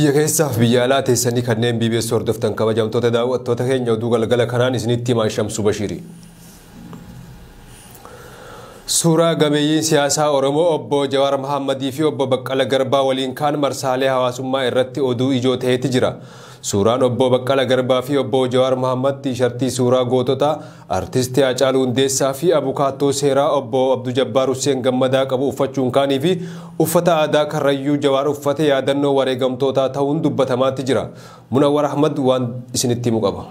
Biyya keessaaf biyya alaa teessanii kanneen BBS hordoftan kabajamtoota daawwattoota keenya oduu galgala kanaan isinitti himaa Shamsuu Bashiiri. Suuraa gameeyyiin siyaasaa Oromoo obbo Jawaar Mohammadii fi obbo Baqqala Garbaa waliin kaan marsaalee hawaasummaa irratti oduu ijoo ta'eeti jira. Suuraan obbo Baqqala Garbaa fi obbo Jawaar Mohammad tiishartii suuraa gootota artistii Haacaaluu Hundeessaa fi abukaattoo seeraa obbo Abduu Jabbaar Hussein Gammadaa qabu uffachuun kaanii fi uffata aadaa Karrayyuu Jawaar uffate yaadannoo wareegamtootaa ta'uun dubbatamaatti jira. Munawwar Ahmad waan isinitti himu qaba.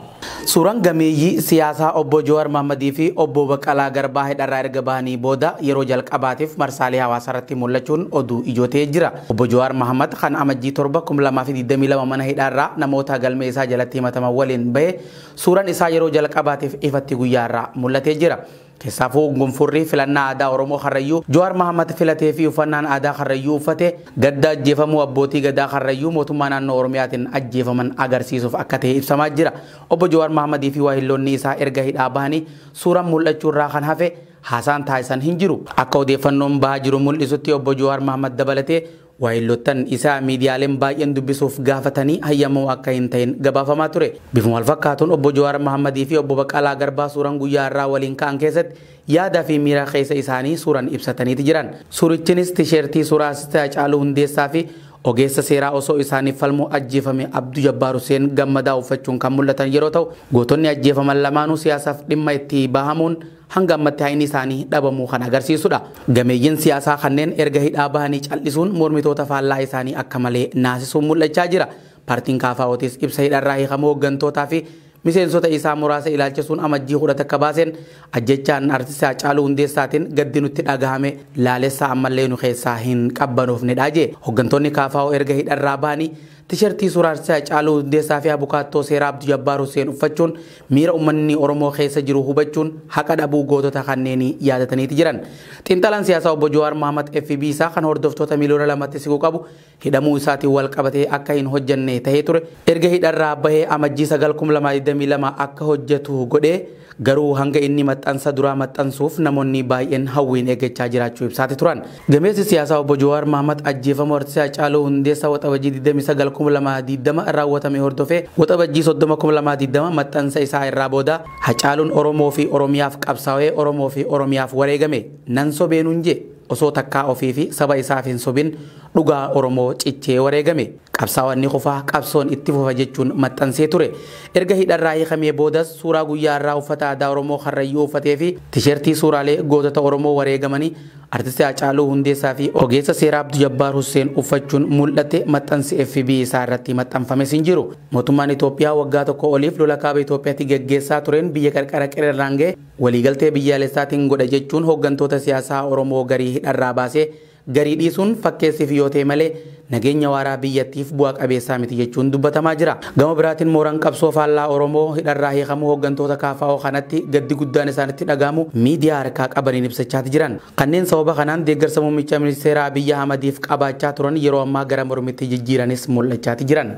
Suuraan gameeyyii siyaasaa obbo Jawaar Mohammadii fi obbo Baqqalaa Garbaa hidharraa erga bahanii booda yeroo jalqabaatiif marsaalee hawaasaa irratti mul'achuun oduu ijoo ta'ee jira. Obbo Jawaar Mohammad kan amajjii 7 2022 mana hidhaarraa namoota galmee isaa jalatti himataman waliin bahe suuraan isaa yeroo jalqabaatiif ifatti guyyaarraa mul'atee jira. Keessaafuu gonfurri filannaa aadaa Oromoo Karrayyuu Jawaar Mohammad filatee fi uffannaan aadaa Karrayyuu uffate gadda ajjeefamuu abbootii gadaa Karrayyuu mootummaa naannoo Oromiyaatiin ajjeefaman agarsiisuuf akka ta'e ibsamaa jira. Obbo Jawaar Mohammadii fi waahilloonni isaa erga hidhaa bahanii suuraan mul'achuu irraa kan hafe haasaan taasisan hin jiru. Akka odeeffannoon bahaa jiru mul'isutti obbo Jawaar Mohammad dabalatee waahillottan isaa miidiyaaleen baay'een dubbisuuf gaafatanii hayyamoo akka hin ta'in gabaafamaa ture. Bifuma wal fakkaatuun obbo Jawaar Mohammadii fi obbo Baqqalaa Garbaa suuraan guyyaa irraa waliin ka'an keessatti yaada fi miira keessa isaanii suuraan ibsataniiti jiran. Suurichinis tisheertii suuraa Artistii Haacaaluu Hundeessaa fi ogeessa seeraa osoo isaaniif falmuu ajjeefame Abduu Jabbaar Hussein Gammadaa uffachuun kan mul'atan yeroo ta'u gootonni ajjeefaman lamaanuu siyaasaaf dhimma itti bahamuun hanga ammatti haini isaanii dhabamuu kan agarsiisudha. Gameeyyiin siyaasaa kanneen erga hidhaa bahanii cal'isuun mormitoota faallaa isaanii akka malee naasisuun mul'achaa jira. Paartiin KFO'tis ibsa hidharraa hiikamuu hooggantootaa fi miseensota isaa muraasa ilaalchisuun amajjii 11 baaseen ajjechaan artistii Haacaaluu Hundeessaatiin gaddi nutti dhagahame laalessaa ammallee nu keessaa hin qabbanoofnedha jee. Hooggantoonni KFO erga hidharraa bahanii tisheertii suuraa artistii Haacaaluu Hundeessaa fi abukaattoo seeraa Abduu Jabbaar Hussein uffachuun miira uummanni Oromoo keessa jiru hubachuun haqa dhabuu gootota kanneenii yaadataniiti jiran. Xiinxalaan siyaasaa obbo Jawaar Mohammad FB isaa kan hordoftoota miliyoona 2tti siqu qabu hidhamuu isaatiin wal qabatee akka hin hojjenne ta'ee ture. Erga hidharraa bahee amajjii 9 2022 akka hojjetu godhee garuu hanga inni maxxansa duraa maxxansuuf namoonni baay'een hawwiin eeggachaa jiraachuu ibsaati turan. Gameessi siyaasaa obbo Jawaar Mohammad ajjeefamuu artistii Haacaaluu Hundeessaa waxabajjii 29 2020 raawwatame hordofee waxabajjii 30 2020 maxxansa isaa irraa booda Haacaaluun Oromoo fi Oromiyaaf qabsaa'ee Oromoo fi Oromiyaaf wareegame nan sobeenuun jee osoo takkaa ofii fi saba isaaf hin sobin dhugaa Oromoo cichee wareegame. Qabsaa'onni qofaa qabsoon itti fufa jechuun maxxansee ture. Erga hidharraa hiikamee boodas suuraa guyyaa irraa uffata aadaa Oromoo Karrayyuu uffatee fi tisheertii suuraalee gootota Oromoo wareegamanii artistii Haacaaluu Hundeessaa fi ogeessa seeraa Abduu Jabbaar Hussein uffachuun mul'ate maxxansi FB isaa irratti maxxanfames hin jiru. Mootummaan Itoophiyaa waggaa tokko oliif lola kaaba Itoophiyaatti geggeessaa tureen biyya qarqara qeerraan ga'e waliigaltee biyyaalessaatiin godha jechuun hooggantoota siyaasaa Oromoo garii hidharraa baasee garii dhiisuun fakkeessiif yoo ta'e malee nageenya waaraa biyyattiif bu'aa qabeessaa miti jechuun dubbatamaa jira. Gama biraatiin mooraan qabsoo faallaa Oromoo hidharraa hiikamuu hooggantoota KFO kanatti gaddi guddaan isaanitti dhagahamu miidiyaa harkaa qabaniin ibsachaati jiran. Kanneen sababa kanaan deeggarsa muummicha ministeeraa Abiyyi Ahmadiif qabaachaa turan yeroo ammaa gara mormitti jijjiiranis mul'achaati jiran.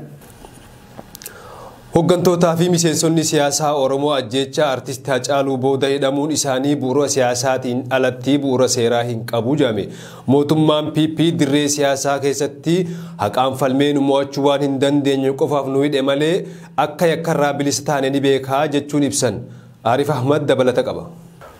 Hooggantootaa fi miseensonni siyaasaa Oromoo ajjeechaa artistii Haacaaluu booda hidhamuun isaanii bu'uura siyaasaatiin alatti bu'uura seeraa hin qabu jedhame. Mootummaan PP dirree siyaasaa keessatti haqaan falmee nu mo'achuu waan hin dandeenye qofaaf nu hidhe malee akka yakkarraa bilisa taane ni beekaa jechuun ibsan. Arif Ahmad dabalata qaba.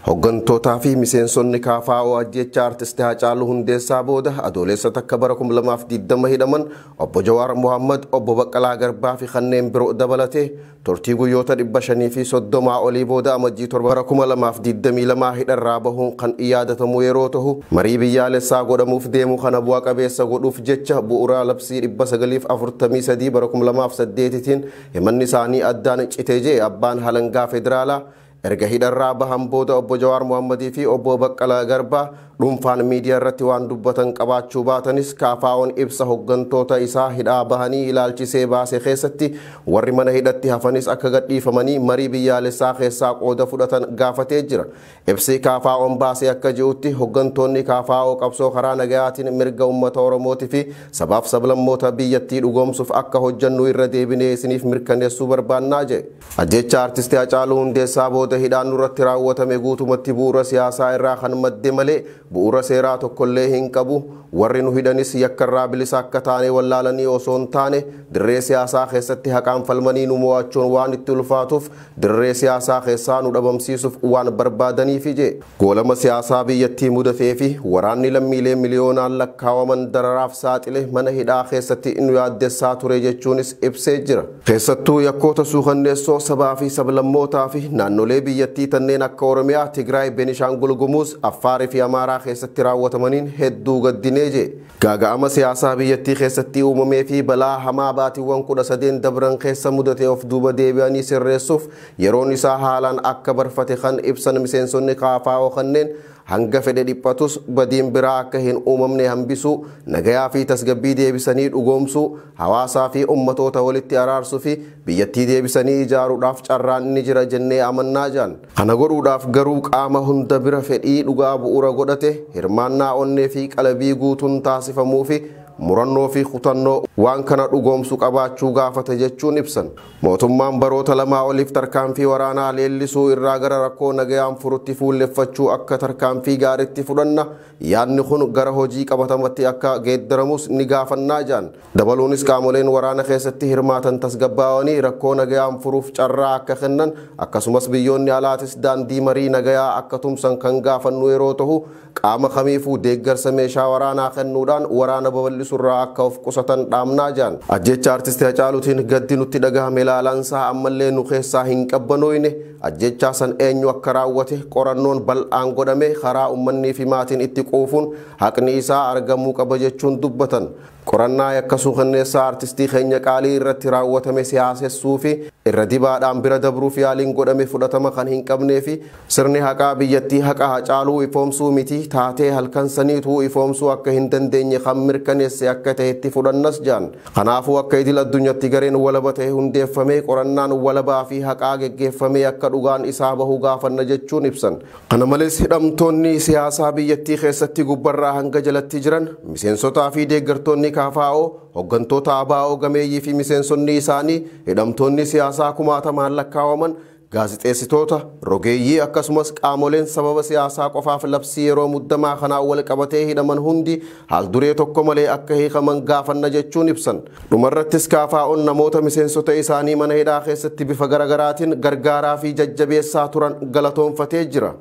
Hooggantootaa fi miseensonni KFO ajjeechaa artistii Haacaaluu Hundeessaa booda adoolessa takka bara 2020 hidhaman obbo Jawaar Mohammad, obbo Baqqalaa Garbaa fi kanneen biroo dabalatee turtii guyyoota 530 olii booda amajjii 7 bara 2022 hidharraa bahuun kan yaadatamu yeroo ta'u marii biyyaalessaa godhamuuf deemu kana bu'aa qabeessa godhuuf jecha bu'uura labsii 943 bara 2008tiin himanni isaanii addaan citee jee abbaan halangaa federaalaa erga hidharraa bahan booda obbo Jawaar Mohammadii fi obbo Baqqalaa Garbaa dhuunfaan miidiyaa irratti waan dubbatan qabaachuu baatanis KFO'n ibsa hooggantoota isaa hidhaa bahanii ilaalchisee baase keessatti warri mana hidhatti hafanis akka gadhiifamanii marii biyyaalessaa keessaa qooda fudhatan gaafatee jira. Ibsi KFO'n baase akka jirutti hooggantoonni KFO qabsoo karaa nagayaatiin mirga uummata Oromootii fi sabaaf sablammoota biyyattii dhugoomsuuf akka hojjannu irra deebinee isiniif mirkaneessuu barbaannaa jedhe. Ajjeechaa artistii Haacaaluu Hundeessaa booda hidhaan nurratti raawwatame guutumatti bu'uura siyaasaa irraa kan madde malee bu'uura seeraa tokkollee hin qabu. Warri nu hidhanis yakkarraa bilisa akka taane wallaalanii osoo hin taane dirree siyaasaa keessatti haqaan falmanii nu mo'achuun waan itti ulfaatuuf dirree siyaasaa keessaa nu dhabamsiisuuf waan barbaadaniif ije. Goolama siyaasaa biyyattii mudatee fi waraanni lammiilee miliyoonaan lakkaawaman dararaaf saaxile mana hidhaa keessatti nu yaaddessaa ture jechuunis ibsee jira. Keessattuu yakkoota suukanneessoo sabaa fi sablammootaa fi naannolee biyyattii tanneen akka Oromiyaa, Tigraay, Beenishaangul Gumuz, Affaarii fi Amaaraa keessatti raawwatamaniin hedduu gaddinee je. Gaaga'ama siyaasaa biyyattii keessatti uumamee fi balaa hamaa baatiiwwan 13 dabran keessa mudatee of duuba deebi'anii sirreessuuf yeroon isaa haalaan akka barfate kan ibsan miseensonni KFO kanneen hanga fedhe dhiphatus badiin biraa akka hin uumamne hambisuu, nagayaa fi tasgabbii deebisanii dhugoomsuu, hawaasaa fi ummatoota walitti araarsuu fi biyyattii deebisanii ijaaruudhaaf carraan ni jira jennee amannaa jiran. Kana godhuudhaaf garuu qaama hunda bira fedhii dhugaa bu'uura godhate hirmaannaa onnee fi qalbii guutuun taasifamuu fi murannoo fi kutannoo waan kana dhugoomsu qabaachuu gaafate jechuun ibsan. Mootummaan baroota lamaa oliif tarkaanfii waraanaa leellisuu irraa gara rakkoo nagayaan furutti fuulleffachuu akka tarkaanfii gaariitti fudhanna. Yaadni kun gara hojii qabatamatti akka geeddaramus ni gaafannaa jiran. Dabaluunis qaamoleen waraana keessatti hirmaatan tasgabbaa'anii rakkoo nagayaan furuuf carraa akka kennan akkasumas biyyoonni alaatis daandii marii nagayaa akka tumsan kan gaafannu yeroo ta'u qaama kamiifuu deeggarsa meeshaa waraanaa kennuudhaan waraana babal'isurraa akka of qusatan dhaamnaa jiran. Ajjecha artisti Hacaaluutiin gaddi nutti dhagahame ilaalansaa ammallee nu keessaa hin qabbanooyne. Ajjechaa san eenyu akka raawwate qorannoon bal'aan godhame karaa ummannii fi maatiin itti quufuun haqni isaa argamuu qaba jechuun dubbatan. Qorannaa yakka suukanneessaa artistii keenya qaalii irratti raawwatame siyaasessuu fi irra dibaadhaan bira dabruuf yaaliin godhame fudhatama kan hin qabnee fi sirni haqaa biyyattii haqa Hacaaluu ifoomsuu miti taatee halkan saniituu ifoomsuu akka hin dandeenye kan mirkaneesse akka ta'etti fudhannas jedhan. Kanaafuu akka idil addunyaatti gareen walaba ta'e hundeeffamee qorannaan walabaa fi haqaa geggeeffamee akka dhugaan isaa bahu gaafanna jechuun ibsan. Kana malees hidhamtoonni siyaasaa biyyattii keessatti gubbarraa hanga jalatti jiran miseensotaa fi deeggartoonni KFO, hooggantoota ABO gameeyyii fi miseensonni isaanii hidhamtoonni siyaasaa kumaatamaan lakkaawaman gaazixeessitoota, rogeeyyii akkasumas qaamoleen sababa siyaasaa qofaaf labsii yeroo muddamaa kanaan wal qabatee hidhaman hundi haal duree tokko malee akka hiikaman gaafanna jechuun ibsan. Dhumarrattis KFO'n namoota miseensota isaanii mana hidhaa keessatti bifa garaagaraatiin gargaaraa fi jajjabeessaa turan galatoonfatee jira.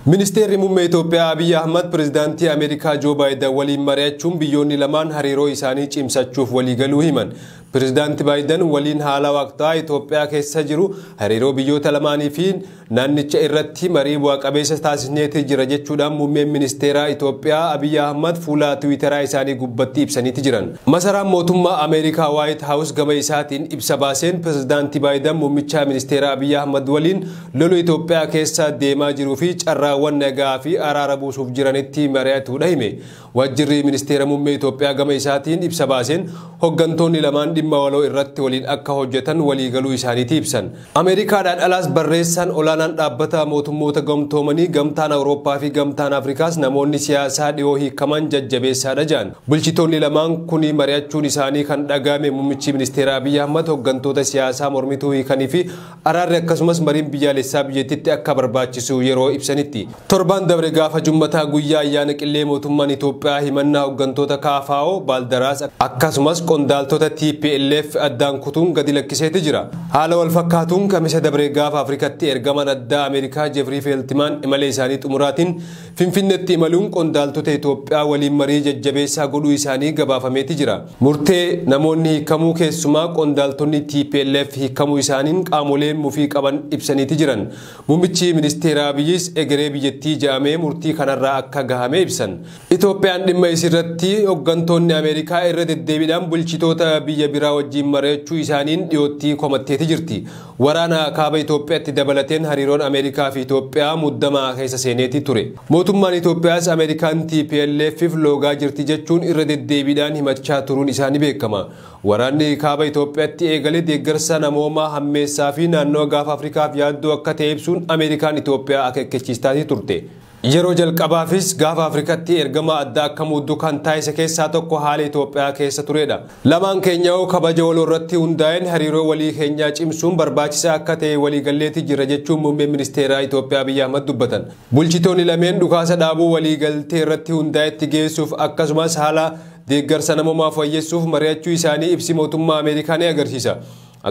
Ministeerri muummee Itoophiyaa Abiy Ahmad pirezidaantii Ameerikaa Joo Baayiden waliin mari'achuun biyyoonni lamaan hariiroo isaanii cimsachuuf waliigaluu himan. Pirezidaantii Baayiden waliin haala waqtaa Itoophiyaa keessa jiru hariiroo biyyoota lamaanii fi naannicha irratti marii bu'a qabeessa taasisneeti jira jechuudhaan muummeen ministeeraa Itoophiyaa Abiy Ahmad fuula Tiwiiteraa isaanii gubbatti ibsaniiti jiran. Masaraan mootummaa Ameerikaa Waayit Haawus gama isaatiin ibsa baaseen pirezidaantii Baayiden muummicha ministeeraa Abiy Ahmad waliin lola Itoophiyaa keessa deemaa jiruu fi carraawwan nagaa fi araara buusuuf jiranitti mari'atuudha hime. Waajjirri ministeera muummee Itoophiyaa gama isaatiin ibsa baaseen hooggantoonni lamaan dhimma waloo irratti waliin akka hojjetan waliigaluu isaaniiti ibsan. Ameerikaadhaan alaas barreessaan olaanaan dhaabbata mootummoota gamtoomanii gamtaan Awurooppaa fi gamtaan Afrikaas namoonni siyaasaa dhiyoo hiikaman jajjabeessaadha jedhan. Bulchitoonni lamaan kun mari'achuun isaanii kan dhagahame muummichi ministeera Abiy Ahmad hooggantoota siyaasaa mormituu hiikanii fi araarri akkasumas mariin biyyaalessaa biyyattiitti akka barbaachisu yeroo ibsanitti. Torbaan dabre gaafa jummataa guyyaa ayyaana qillee mootummaan Itoophiyaa himannaa hooggantoota KFO Baaldaraas akkasumas qondaaltota TPLF addaan kutuun gadi lakkiseeti jira. Haala wal fakkaatuun kamisa dabre gaafa Afrikatti ergaman addaa Ameerikaa Jeffrey Feltman imala isaanii xumuraatiin Finfinneetti imaluun qondaaltota Itoophiyaa waliin marii jajjabeessaa godhuu isaanii gabaafameeti jira. Murtee namoonni hiikamuu keessumaa qondaaltonni TPLF hiikamuu isaaniin qaamoleen mufii qaban ibsaniiti jiran. Muummichi ministeera Abiyyis egeree biyyattii ja'amee murtii kanarraa akka gahame ibsan. Itoophiyaan dhimma isirratti hooggantoonni Ameerikaa irra deddeebiidhaan bulchitoota biyya biraa wajjin mari'achuu isaaniin dhiyootti komatteeti jirti. Waraana kaaba Itoophiyaatti dabalateen hariiroon Ameerikaa fi Itoophiyaa muddamaa keessa seeneeti ture. Mootummaan Itoophiyaas Ameerikaan TPLFif loogaa jirti jechuun irra deddeebiidhaan himachaa turuun isaanii beekama. Waraanni kaaba Itoophiyaatti eegale deeggarsa namoomaa hammeessaa fi naannoo gaafa Afrikaaf yaaddoo akka ta'e ibsuun Ameerikaan Itoophiyaa akeekkachiistaa turte. Yeroo jalqabaafis gaafa Afrikaatti ergama addaa akka muuddu kan taasise keessaa tokko haala Itoophiyaa keessa turedha. Lamaan keenyaa kabaja waloo irratti hundaa'een hariiroo walii keenyaa cimsuun barbaachisaa akka ta'e waliigalleetti jira jechuun muummeen ministeeraa Itoophiyaa Abiyyi Ahmad dubbatan. Bulchitoonni lameen dhukaasa dhaabuu waliigaltee irratti hundaa'etti geessuuf akkasumas haala deeggarsa namoomaa fooyyessuuf mari'achuu isaanii ibsi mootummaa Ameerikaa ni agarsiisa.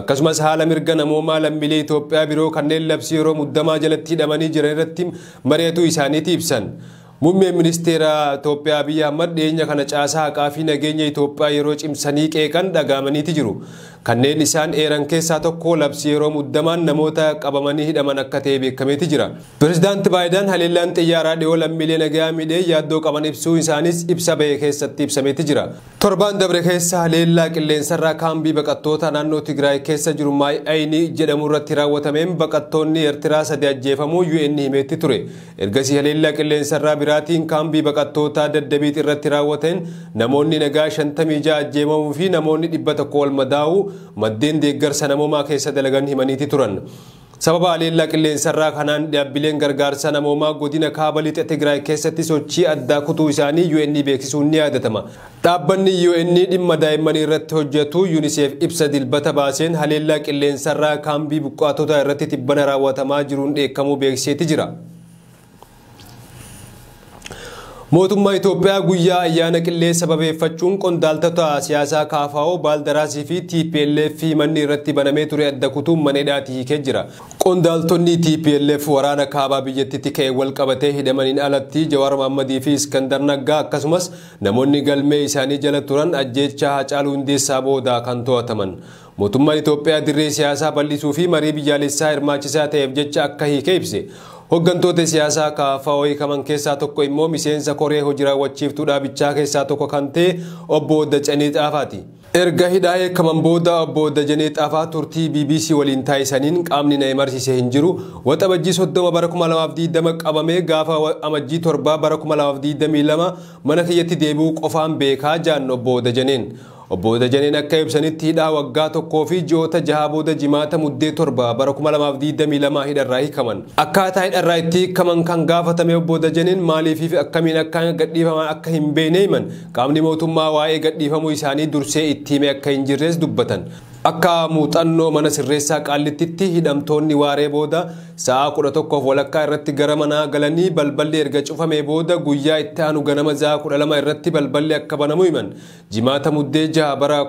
Akkasumas haala mirga namoomaa lammiilee Itoophiyaa biroo kanneen labsii yeroo muddamaa jalatti hidhamanii jiran irratti mari'achuu isaaniiti ibsan. Muummeen ministeera Itoophiyaa Abiyyi Ahmad dhiyeenya kana caasaa haqaa fi nageenya Itoophiyaa yeroo cimsanii qeeqan dhagaamaniiti jiru. Kanneen isaan eeran keessaa tokko labsii yeroo muddamaan namoota qabamanii hidhaman akka ta'e beekameeti jira. Pireezidaanti Baayiden haleellaan xiyyaaraa dhiyoo lammiilee nagayaa miidhee yaaddoo qaban ibsuu isaanis ibsa bahe keessatti ibsameeti jira. Torbaan dabre keessa haleellaa qilleensarraa kaambii baqattoota naannoo Tigraay keessa jiru Maay'ayni jedhamu irratti raawwatameen baqattoonni Eertiraa 3 ajjeefamuu UN himeetti ture. Ergasii haleellaa qilleensarraa biraatiin kaambii baqattoota Daddabiit irratti raawwateen namoonni nagaa 56 ajjeefamuu fi namoonni 100 ol madaa'uu maddeen deeggarsa namoomaa keessa dalagan himaniiti turan. Sababa haleellaa qilleensarraa kanaan dhaabbileen gargaarsa namoomaa godina kaaba lixa Tigraay keessatti sochii addaa kutuu isaanii UN beeksisuun ni yaadatama. Dhaabbanni UN dhimma daa'immanii irratti hojjetu UNICEF ibsa dilbata baaseen haleellaa qilleensarraa kaambii buqqaatota irratti tibbana raawwatamaa jiruun dheekkamuu beeksiseeti jira. Mootummaa Itoophiyaa guyyaa ayyaana qillee sababeeffachuun qondaaltota siyaasaa KFO, Baaldaraasii fi TPLF manni irratti banamee ture adda kutuun mana hidhaatti hiikee jira. Qondaaltonni TPLF waraana kaabaa biyyattiitti ka'e wal qabatee hidhamaniin alatti Jawaar Mohammadii fi Iskandar Naggaa akkasumas namoonni galmee isaanii jala turan ajjeechaa Haacaaluu Hundeessaa booda kan to'ataman. Mootummaan Itoophiyaa dirree siyaasaa bal'isuu fi marii biyyaalessaa hirmaachisaa ta'eef jecha akka hiike ibse. Hooggantoota siyaasaa KFO hiikaman keessaa tokko immoo miseensa koree hojii raawwachiiftuu dhaabichaa keessaa tokko kan ta'e obbo Dajanee Xaafaati. Erga hidhaa hiikaman booda obbo Dajanee Xaafaa turtii BBC waliin taasisaniin qaamni na marsiise hin jiru. Waxabajjii 30 bara 2020 qabamee gaafa amajjii 7 bara 2022 mana kiyyatti deebi'uu qofaan beekaa jaan obbo Dajaneen. Obbo Dajaneen akka ibsanitti hidhaa waggaa 1 fi ji'oota 6 booda jimaata muddee 7 bara 2022 hidharraa hiikaman. Akkaataa hidharraa itti hiikaman kan gaafatame obbo Dajaneen maaliif fi akkamiin akka gadhiifaman akka hin beekne himan. Qaamni mootummaa waa'ee gadhiifamuu isaanii dursee itti hime akka hin jirres dubbatan. Akka muuxannoo mana sirreessaa Qaallittitti hidhamtoonni waaree booda sa'a 11:15 irratti gara manaa galanii balballi erga cufamee booda guyyaa itti aanu ganama sa'a 12 irratti balballi akka banamu himan. Jimaata muddee 6 bara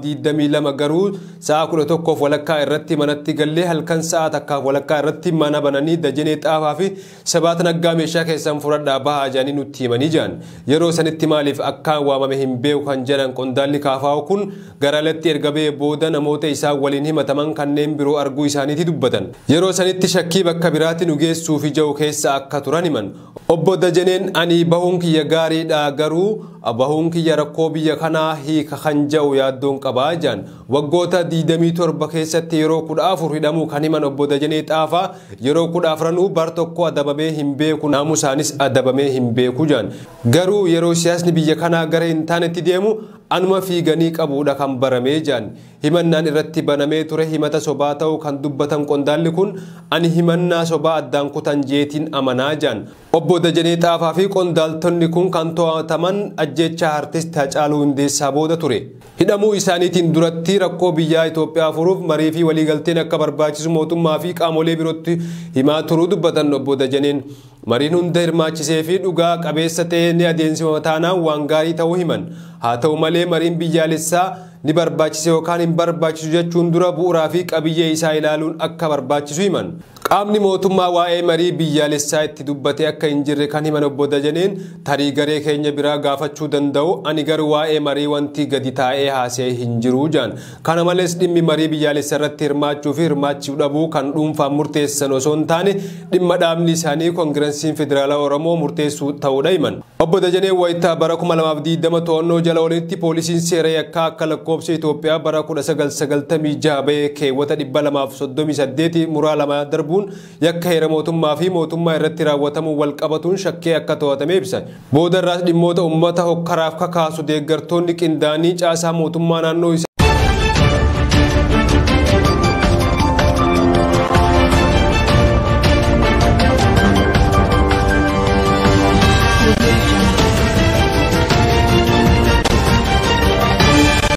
2022 garuu sa'a 11:15 irratti manatti gallee halkan sa'a 1:15 irratti mana bananii Dajanee Xaafaa fi Sabaat Naggaa meeshaa keessan fudhadhaa bahaa jedhanii nutti himanii jiran. Yeroo sanitti maaliif akka waamame hin beeku kan jedhan qondaalli KFO kun gara alatti erga ba'ee booda namoota isaan waliin himataman kanneen biroo arguu isaaniiti dubbatan. Yeroo sanitti shakkii bakka biraatti nu geessuu fi jiru keessa akka turan himan. Obbo Dajaneen ani bahuun kiyya gaariidha garuu bahuun kiyya rakkoo biyya kanaa hiika kan jedhu yaaddoon qabaa jedhan. Waggoota 27 keessatti yeroo 14 hidhamuu kan himan obbo Dajanee Xaafaa yeroo 14 bar tokko adabamee hin beeku naamusaanis adabamee hin beeku jedhan. Garuu yeroo siyaasni biyya kanaa gara hin taanetti deemu anuma fiiganii qabuudha kan baramee jedhan. Himannaan irratti banamee ture himata sobaa ta'uu kan dubbatan qondaalli kun ani himannaa sobaa addaan kutan jeetiin amanaa jedhan. Obbo Dajanee Xaafaa fi qondaaltonni kun kan to'ataman ajjeechaa artist Haacaaluu Hundeessaa booda ture. Hidhamuu isaaniitiin duratti rakkoo biyyaa Itoophiyaa furuuf marii fi waliigalteen akka barbaachisu mootummaa fi qaamolee birootti himaa turuu dubbatan obbo Dajaneen. Mariin hunda hirmaachisee fi dhugaa qabeessa ta'e ni adeemsifama taanaan waan gaarii ta'uu himan. Haa ta'u malee mariin biyyaalessaa ni barbaachise yookaan hin barbaachisu jechuun dura bu'uuraa fi qabiyyee isaa ilaaluun akka barbaachisu himan. Qaamni mootummaa waa'ee marii biyyaalessaa itti dubbatee akka hin jirre kan himan obbo Dajaneen tarii garee keenya biraa gaafachuu danda'u ani garuu waa'ee marii wanti gadi taa'ee haasa'ee hin jiru jedhan. Kana malees dhimmi marii biyyaalessaa irratti hirmaachuu fi hirmaachuu dhabuu kan dhuunfaan murteessan osoo hin taane dhimma dhaabni isaanii Koongireesiin Federaalaa Oromoo murteessuu ta'uudha himan. Obbo Dajaneen wayitaa bara 2020 to'annoo jala olitti poolisiin seera yakkaa akka lakkoofsa Itoophiyaa bara 1996 bahee keewwata 238 muraa 2 darbuun yakka heera mootummaa fi mootummaa irratti raawwatamu wal qabatuun shakkee akka to'atame ibsan. Booda irraas dhimmoota uummata hokkaraaf kakaasu deeggartoonni qindaanii caasaa mootummaa naannoo